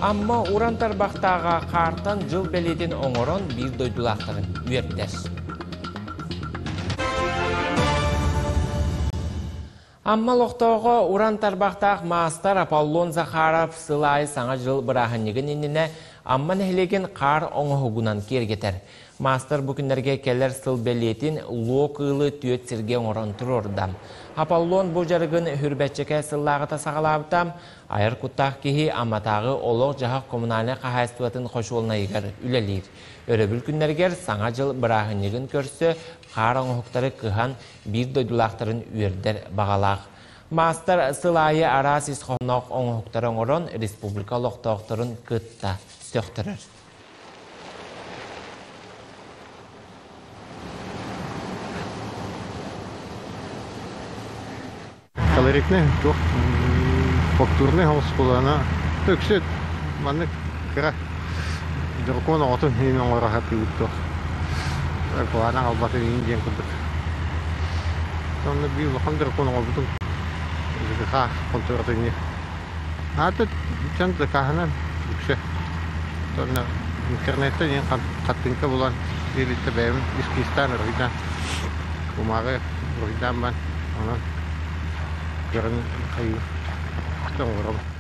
Амма уран тарбахтааҕа хаартан дьыл бэлиэтин оҥорон биир дойдулаахтарын үөрдэр. Амма олохтооҕо уран тарбахтаах маастар Аполлон Захаров сыл аайы Саҥа дьыл бырааһынньыгын иннинэ Амма нэһилиэгин хаар оҥоһугунан киэргэтэр. Маастар бу күннэргэ кэлэр сыл бэлиэтин луо кыылы түөрт сиргэ оҥорон туруорда. Аполлон бу дьарыгын Хүрбэччэкэ сыллааҕыта саҕалаабыта. Айар куттаах киһи Амматааҕы олох-дьаһах коммунальнай хаһаайыстыбатын хочуолунайыгар үлэлиир. Өрөбүл күннэригэр Саҥа дьыл бырааһынньыгын көрсө хаар оҥоһуктары кыһан биир дойдулаахтарын үөрдэр баҕалаах. Маастар сыл аайы араас ис хоһооноох оҥоһуктары оҥорон республика олохтоохторун кытта сөхтөрөр. Колоритнай туох фактурнай оскуоланы өксө маннык кыра дракон оҕотун иһин оҥоро сатыыбыт туох куһаҕан аҕалбатын иһин диэн курдук. Онно биир улахан дракон оҥорбутум ЖКХ хонтуоратыгар. Аата дьон закаһынан үксэ. Онно интернеттэн иһин хаттыҥка булан илиттэ бэйэм эскизтаан уруһуйдаан кумааҕы уруһуйдаан баран онон көрөн хайыы оҥоробун.